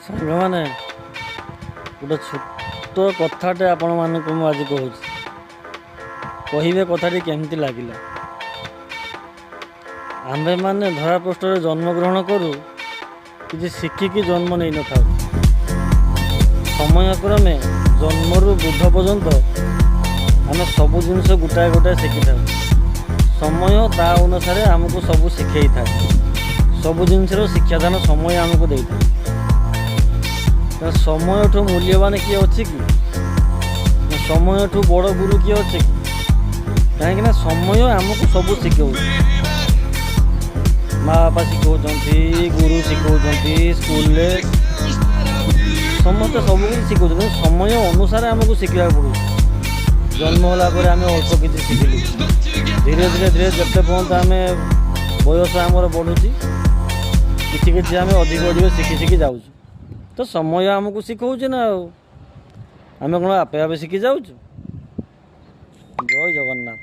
ସାଙ୍ଗମାନେ, ଗୋଟେ ଛୋଟ କଥାଟେ ଆପଣମାନଙ୍କୁ ମୁଁ ଆଜି କହୁଛି, କହିବେ କଥାଟି କେମିତି ଲାଗିଲା। ଆମ୍ଭେମାନେ ଧରାପୃଷ୍ଠରେ ଜନ୍ମଗ୍ରହଣ କରୁ, କିଛି ଶିଖିକି ଜନ୍ମ ନେଇନଥାଉ। ସମୟକ୍ରମେ ଜନ୍ମରୁ ବୃଦ୍ଧ ପର୍ଯ୍ୟନ୍ତ ଆମେ ସବୁ ଜିନିଷ ଗୋଟାଏ ଗୋଟାଏ ଶିଖିଥାଉ। ସମୟ ତା ଅନୁସାରେ ଆମକୁ ସବୁ ଶିଖେଇଥାଏ। ସବୁ ଜିନିଷର ଶିକ୍ଷାଦାନ ସମୟ ଆମକୁ ଦେଇଥାଏ। ତ ସମୟଠୁ ମୂଲ୍ୟବାନ କିଏ ଅଛି କି? ନା ସମୟଠୁ ବଡ଼ ଗୁରୁ କିଏ ଅଛି କି? କାହିଁକିନା ସମୟ ଆମକୁ ସବୁ ଶିଖଉଛି। ମା ବାପା ଶିଖଉଛନ୍ତି, ଗୁରୁ ଶିଖଉଛନ୍ତି, ସ୍କୁଲରେ ସମସ୍ତେ ସବୁ କିଛି ଶିଖଉଛନ୍ତି, କିନ୍ତୁ ସମୟ ଅନୁସାରେ ଆମକୁ ଶିଖିବାକୁ ପଡ଼ୁଛି। ଜନ୍ମ ହେଲା ପରେ ଆମେ ଅଳ୍ପ କିଛି ଶିଖିଲୁ। ଧୀରେ ଧୀରେ ଧୀରେ ଯେତେ ପର୍ଯ୍ୟନ୍ତ ଆମେ ବୟସ ଆମର ବଢ଼ୁଛି, କିଛି କିଛି ଆମେ ଅଧିକ ଅଧିକ ଶିଖି ଶିଖି ଯାଉଛୁ। ତ ସମୟ ଆମକୁ ଶିଖଉଛି ନା ଆଉ ଆମେ କ'ଣ ଆପେ ଆପେ ଶିଖି ଯାଉଛୁ? ଜୟ ଜଗନ୍ନାଥ।